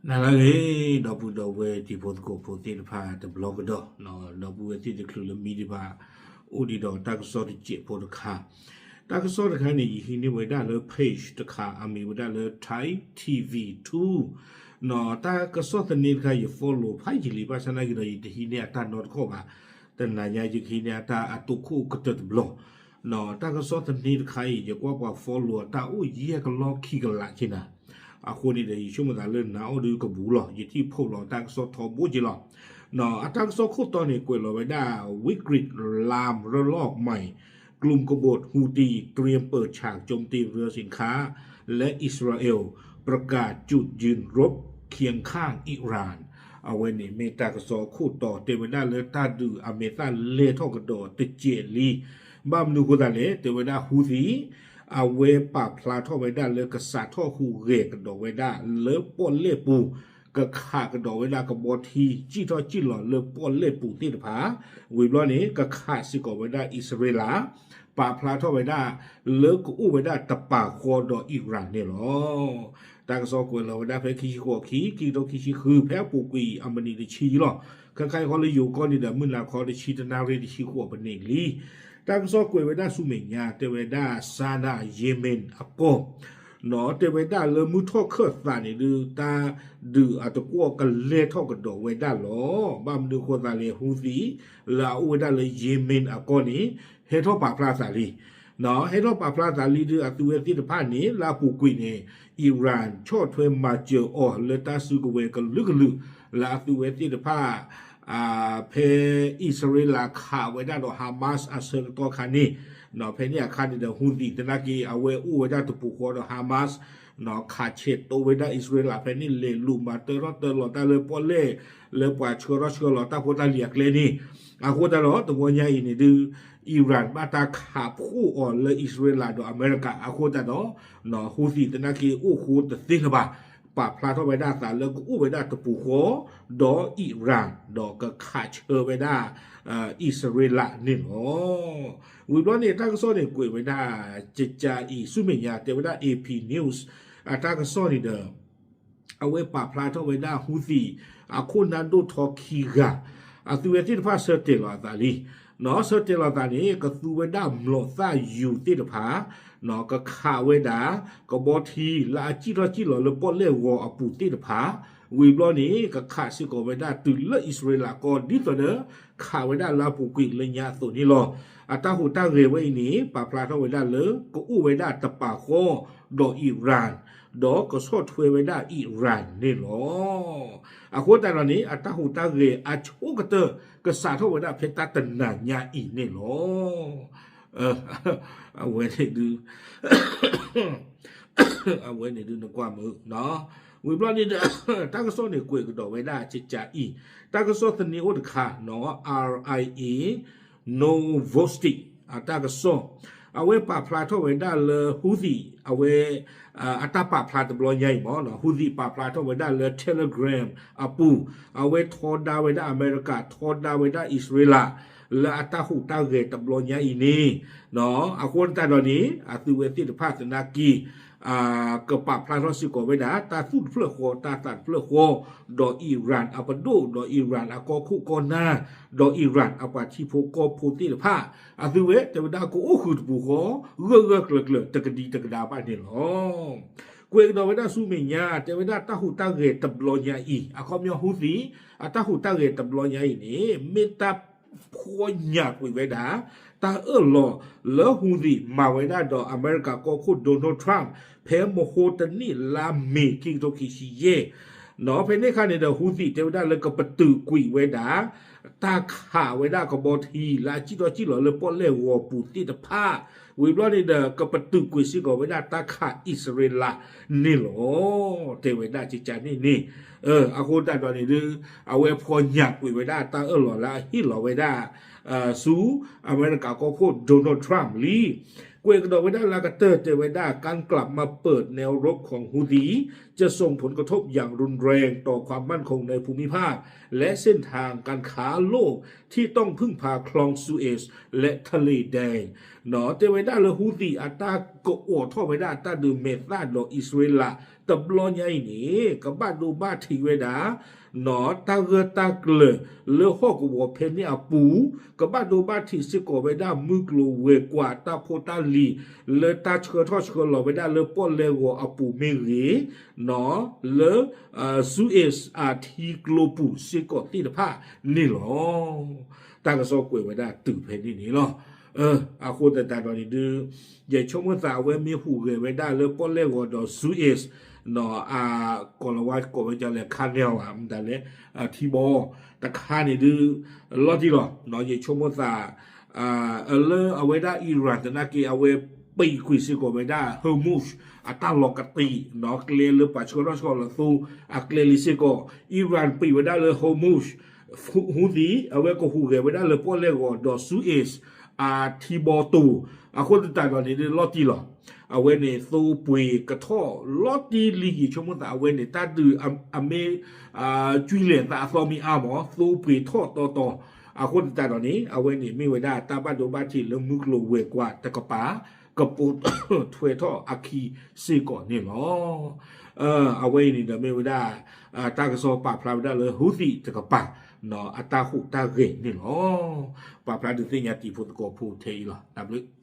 နၤလၢအဂ့ၤ ဒီပုၢ်ဒီဝဲၢ်တံၤဖိသကိးဖိသ့ၣ်တဖၣ်တဘျီကဒီး, ဒီပုၢ်ဝဲၢ်သ့ၣ်တချုးလၢမံဒံးဘၣ် အိၣ်ဒံးဒီးတၢ်ကစီၣ်တစဲးဖိတခါ, တၢ်ကစီၣ်တခါန့ၣ် ယဟံးန့ၢ်ဝဲဒၣ်လၢ page တခါ အမံၤဝဲဒၣ်လၢ Thai TV two, တၢ်ကစီၣ်သန့တခါ ယ follow ဖးယံာ်လံ ဘၣ်ဆၣ်သနာ်က့ဒီး ယတဟံးန့ၢ်အတၢ်နီတခီၣ်ဘၣ်, တနၤညါယကဟံးန့ၢ်အတၢ်အတိခိၣ်ကတၢၢ်တဘျီ တၢ်ကစီၣ်သန့တခါအံၤ ယကွၢ်ပှၤ follow အတၢ်အိၣ်ယဲၢ်ကလီၢ်ခံကလးက့နၤ, အဃိန့ၣ်ဒီး ယဆိကမိၣ်သးလၢနၤအိၣ်ဒီးကဘူးလီၤ ယထံၣ်ဖီၣ်လီၤတၢ်ကစီၣ်ထီဘိက့လီၤ. အတၢ်ကစီၣ်ခိၣ်တီန့ၣ် ကွဲးလီၤဝဲဒၣ် วิกฤตลามระลอกใหม่ กลุ่มกบฏฮูตีเตรียมเปิดฉากโจมตีรัสเซีย และอิสราเอลประกาศจุดยืนรบเคียงข้างอิหร่าน အဝဲန့ၣ်မ့ၢ်တၢ်ကစီၣ်ခိၣ်တီ တဲဝဲဒၣ်လၢတၢ်ဒုးအမဲာ်သၣ်လဲၤထီၣ်ကဒီးတစဲးလံ. ဘၣ်မနုၤအဃိသတးလဲၣ် တဲဝဲဒၣ် Houthi အဝဲပာ်ဖျါထီၣ်ဝဲဒၣ်လၢကစးထီၣ်ဟူးဂဲၤကဒီးဝဲဒၣ်လၢပီၣ်လဲၣ်ပူၤ, ကခးကဒီးဝဲဒၣ်ကဘီထံ စံၣ်ထီၣ်စံၣ်လီၤလၢပီၣ်လဲၣ်ပူၤသ့ၣ်တဖၣ်, ဝံၤဘျီန့ၣ် ကခးစ့ၢ်ကီးဝဲဒၣ်အံၣ်စရ့လး, ပာ်ဖျါထီၣ်ဝဲဒၣ်လၢကအိၣ်ဝဲဒၣ်တပာ်ဃီဒီးအံၣ်ရၣ်န့ၣ်လီၤ. တၢ်ကစီၣ်ကွဲးလီၤဝဲဒၣ်ဖဲခံဆံဃိးခံ ခံကထိခံဆံဃု ဖဲအပူၤကွံာ်အမံးနံးတဆံလီၤ. ခဲခါအံၤဃီလၢယိၤကီၢ်န့ၣ်ဒီး မုၢ်နၤခီတဆံတနၣ်ရံၣ်တဆံဃိးပနံးလံ. တၢ်ကစီၣ်ကွဲးဝဲဒၣ်ဆူမဲာ်ညါ တဲဝဲဒၣ် Sanaa Yemen အကီၢ် တဲဝဲဒၣ်လၢမုၢ်ထီၣ်ခၢၣ်သးန့ၣ်ဒုး တၢ်ဒုးအတကွီၣ်ကလဲၤထီၣ်ကဒီးဝဲဒၣ်လီၤ. ဘၣ်မနုၤအဃိသတးလဲၣ် Houthi လၢအအိၣ်ဝဲဒၣ်လၢ Yemen အကီၢ်န့ၣ် ဟဲထီၣ်ပာ်ဖျါသးလံ ဟဲထီၣ်ပာ်ဖျါသးလံဒုး အသုဝဲသ့ၣ်တဖၣ်န့ၣ် လၢအပူၤကွံာ်န့ၣ် အံၣ်ရၣ်ဆီၣ်ထွဲမၤစၢၤအီၤလၢတၢ်စုကဝဲၤကလုာ်ကလုာ် လၢအသုဝဲသ့ၣ်တဖၣ် ဖဲအံၣ်စရ့လးခးဝဲဒၣ်ဒီး Hamas အဆၢကတီၢ်ခါန့ၣ်, ဖဲန့ၣ်အခါန့ၣ်ဒီး Houthi သနာ်က့ အဝဲအိၣ်ဝဲဒၣ်တပူၤဃီဒီး Hamas ခးဆဲးတိဝဲဒၣ်အံၣ်စရ့လး ဖဲန့ၣ်လဲၤလူၤမၤတၢထီၣ်တၢလီၤတၢ်လၢပီၣ်လဲၣ် လၢပှၤဆှၢထီၣ်ဆှၢလီၤတၢ်ဖိတၢ်လံၤအကျဲန့ၣ်, အဃိသတးဒီး တဝီညါအံၤန့ၣ်ဒုး အံၣ်ရၣ်ဘၣ်တၢ်ခးဖှိၣ်အီၤလၢအံၣ်စရ့လးဒီး အမဲရကၤ အဃိသတးဒီး Houthi သနာ်က့အိၣ်ဃိတသ့လၢၤဘၣ်, ပာ်ဖျါထီၣ်ဝဲဒၣ်အသးလၢကအိၣ်ဝဲဒၣ်တပူၤဃီ ဒီးအံၣ်ရၣ် ဒီးကခးဆၢဝဲဒၣ် အံၣ်စရ့လးန့ၣ်လီၤ. ဝံၤဘျီန့ၣ် တၢ်ကစီၣ်န့ၣ်ကွဲးဝဲဒၣ် ကကးအံၤဆူမဲာ်ညါ တဲဝဲဒၣ် A P News အတၢ်ကစီၣ်န့ၣ်ဒီး အဝဲပာ်ဖျါထီၣ်ဝဲဒၣ် Houthi အခိၣ်နၢ်ဒိၣ်ထီခံဂၤ အသုဝဲသ့ၣ်တဖၣ်ဆၢတဲာ်လီၤအသးလံ, ဆၢတဲာ်လီၤသးန့ၣ် ကသူဝဲဒၣ်မျိာ်သၣ်ယူၤသ့ၣ်တဖၣ် ကခးဝဲဒၣ် ကဘီထံလၢအစံၣ်ထီၣ်စံၣ်လီၤလၢပီၣ်လဲၣ်ဂီၤအပူၤသ့ၣ်တဖၣ်, ဝံၤဘျီန့ၣ် ကခးစ့ၢ်ကီးဝဲဒၣ်တုၤလၢအံၣ်စရ့လးကီၢ် ဒ်သိးဒီး ခးဝဲဒၣ်လၢအပူၤကွံာ်လၢညါအသိးန့ၣ်လီၤ. အတၢ်ဟူးတၢ်ဂဲၤဝဲအံၤန့ၣ် ပာ်ဖျါထီၣ်ဝဲဒၣ်လၢ ကအိၣ်ဝဲဒၣ်တပာ်ဃီဒီးအံၣ်ရၣ် ဒီးကဆီၣ်ထွဲဝဲဒၣ်အံၣ်ရၣ်န့ၣ်လီၤ. အဃိသတးဒီးန့ၣ် အတၢ်ဟူးတၢ်ဂဲၤအဆိကတၢၢ် ကစးထီၣ်ဝဲဒၣ်ဖဲတၢ်တနၤညါအံၤန့ၣ်လီၤ. အဝဲန့ၣ်ဒုး အဝဲန့ၣ်ဒုးနကွၢ်မုာ်, ဝံၤဘျီန့ၣ်ဒီး တၢ်ကစီၣ်န့ၣ်ကွဲးကဒီးဝဲဒၣ်ကကးအံၤ, တၢ်ကစီၣ်သန့အိၣ်တခါနီၤ RIA Novosti အတၢ်ကစီၣ်, အဝဲပာ်ဖျါထီၣ်ဝဲဒၣ်လၢ Houthi အဝဲ အတၢ်ပာ်ဖျါတဘျီညါအံၤမ့ၢ်နီၤ Houthi ပာ်ဖျါထီၣ်ဝဲဒၣ်လၢ Telegram အပူၤ, အဝဲထီဒါဝဲဒၣ်အမဲရကၤ ထီဒါဝဲဒၣ်အံၣ်စရ့လး လၢအတၢ်ဟူးတၢ်ဂဲၤတဘျီညါအံၤန့ၣ် အဃိသတးဒီးန့ၣ် အသုဝဲသ့ၣ်တဖၣ်သနာ်က့ ကပာ်ဖျါထီၣ်စ့ၢ်ကီးဝဲဒၣ် တၢ်သူၣ်တဖျၢၣ်ဃီ တၢ်သးတဖျၢၣ်ဃီ ဒီးအံၣ်ရၣ်အပဒိၣ် ဒီးအံၣ်ရၣ်အကီၢ်ခိၣ်ကီၢ်နၢ် ဒီးအံၣ်ရၣ်အပှၤထံဖိကီၢ်ဖိသ့ၣ်တဖၣ် အသုဝဲတဲဝဲဒၣ်ကအိၣ်ဃုာ်တပူၤဃီ ဂၢၢ်ဂၢၢ်ကျၢၤကျၢၤ တကဒံတကဒါဘၣ်န့ၣ်လီၤ. ကွဲးကဒီးဝဲဒၣ်ဆူမဲာ်ညါ တဲဝဲဒၣ်တၢ်ဟူးတၢ်ဂဲၤတဘျီညါအံၤ အခီပညီ Houthi အတၢ်ဟူးတၢ်ဂဲၤတဘျီညါအံၤန့ၣ် မ့ၢ်တၢ်ဖှီၣ်ညၣ်ကွံာ်ဝဲဒၣ် တၢ်အၢၣ်လီၤလၢ Houthi မၤဝဲဒၣ်ဒီးအမဲရကၤကီၢ်ခိၣ် Donald Trump ဖဲမဟိတနံၣ်လါမ့ၤ ခံကထိခံဆံယဲၢ် ဖဲန့ၣ်အခါန့ၣ်ဒီး Houthi တဲဝဲဒၣ်လၢကပတုာ်ကွံာ်ဝဲဒၣ် တၢ်ခးဝဲဒၣ်ကဘီထံ လၢအစံၣ်ထီၣ်စံၣ်လီၤလၢပီၣ်လဲၣ်ဂီၤပူၤသ့ၣ်တဖၣ်, ဝံၤဘျီန့ၣ်ဒီး ကပတုာ်ကွံာ်စ့ၢ်ကီးဝဲဒၣ်တၢ်ခးအံၣ်စရ့လးန့ၣ်လီၤ. တဲဝဲဒၣ်ကကးန့ၣ်န့ၣ်, အဃိသတးဒီးန့ၣ်ဒုး အဝဲဖှီၣ်ညၣ်ကွံာ်ဝဲဒၣ်တၢ်အၢၣ်လီၤလၢအဟ့ၣ်လီၤဝဲဒၣ် ဆူအမဲရကၤကီၢ်ခိၣ် Donald Trump လံ. ကွဲးကဒီးဝဲဒၣ်လၢအကတၢၢ် တဲဝဲဒၣ် การกลับมาเปิดแนวรบของฮูตีจะส่งผลกระทบอย่างรุนแรงต่อความมั่นคงในภูมิภาค และเส้นทางการค้าโลกที่ต้องพึ่งพาคลองสุเอซและทะเลแดง တဲဝဲဒၣ်လၢ ဟူသံး အတၢ်ကအိးထီၣ်ဝဲဒၣ်တၢ်ဒုးမဲာ်သၣ်ဒီးအံၣ်စရ့လး တဘျီညါအံၤန့ၣ် ကဘၣ်ဒိဘၣ်ထံးဝဲဒၣ် တၢ်ဂၢၢ်တၢ်ကျၢၤလၢဟီၣ်ကဝီၤဖဲန့ၣ်အပူၤ, ကဘၣ်ဒိဘၣ်ထံးစ့ၢ်ကီးဝဲဒၣ် မုၢ်ကျိၤဝဲၤကွာ်တၢ်ဖိတၢ်လံၤ လၢတၢ်ဆှၢထီၣ်ဆှၢလီၤဝဲဒၣ်လၢပီၣ်လဲၣ်ဂီၤအပူၤမ့ၢ်ဂ့ၤ, လၢ Suez အထံကျိပူၤစ့ၢ်ကီးသ့ၣ်တဖၣ်န့ၣ်လီၤ. တၢ်ကစီၣ်ကွဲးဝဲဒၣ်တုၤဖဲန့ၣ်န့ၣ်လီၤ. အဃိသတးဒီးန့ၣ်ဒုး ယဆိကမိၣ်သးအဝဲမ့ၢ်ဟူးဂဲၤဝဲဒၣ်လၢပီၣ်လဲၣ်ဂီၤဒီး Suez အကိးလီၤဝါကိးဝဲဒၣ်လၢ canal မတၤလဲၣ် ထံဘီတခါန့ၣ်ဒုး လီၤတံၢ်လီၤ. ယဆိကမိၣ်သး လၢအဝဲဒၣ် Iran သနာ်က့ အဝဲပံးကွံာ်စ့ၢ်ကီးဝဲဒၣ် Hormuz အတၢ်လီၤကတံာ် ကျဲလၢပှၤဆှၢထီၣ်ဆှၢလီၤသိအကျဲလံစ့ၢ်ကီး Iran ပံးဝဲဒၣ်လၢ Hormuz ဟူသံး အဝဲကဟူးဂဲၤဝဲဒၣ်လၢပီၣ်လဲၣ်ဂီၤဒီး Suez အထံဘီတိၤ အဃိသတးဒီးန့ၣ်ဒုးလီၤတံၢ်လီၤ. အဝဲန့ၣ်သိပှ့ၤကထီၣ်လီၤတံၢ်လံ ယဆိကမိၣ်သးအဝဲန့ၣ် တၢ်ဒုးအမ့ၢ် ကွံလဲၤသးအသီမ့ၢ်အါမး သိပှ့ၤထီၣ်တီတီ အဃိသတးဒီးန့ၣ် အဝဲန့ၣ်မ့ၢ်ဝဲဒၣ်တၢ်ဘၣ်ဒိဘၣ်ထံးလၢမုၢ်ကျိၤဝဲၤကွာ်တကပၤ ကပိာ်ထွဲထီၣ်အခံစ့ၢ်ကီးန့ၣ်လီၤ. အဝဲအံၤန့ၣ်ဒီးမ့ၢ်ဝဲဒၣ် တၢ်ကစီၣ်ပာ်ဖျါဝဲဒၣ်လၢ ဟူသံး တကပၤ အတၢ်ဟူးတၢ်ဂဲၤန့ၣ်လီၤ. ပာ်ဖျါဒုးသ့ၣ်ညါတံၤဖိသကိးဖိထဲအံၤလီၤ. တၢ်ဘျုး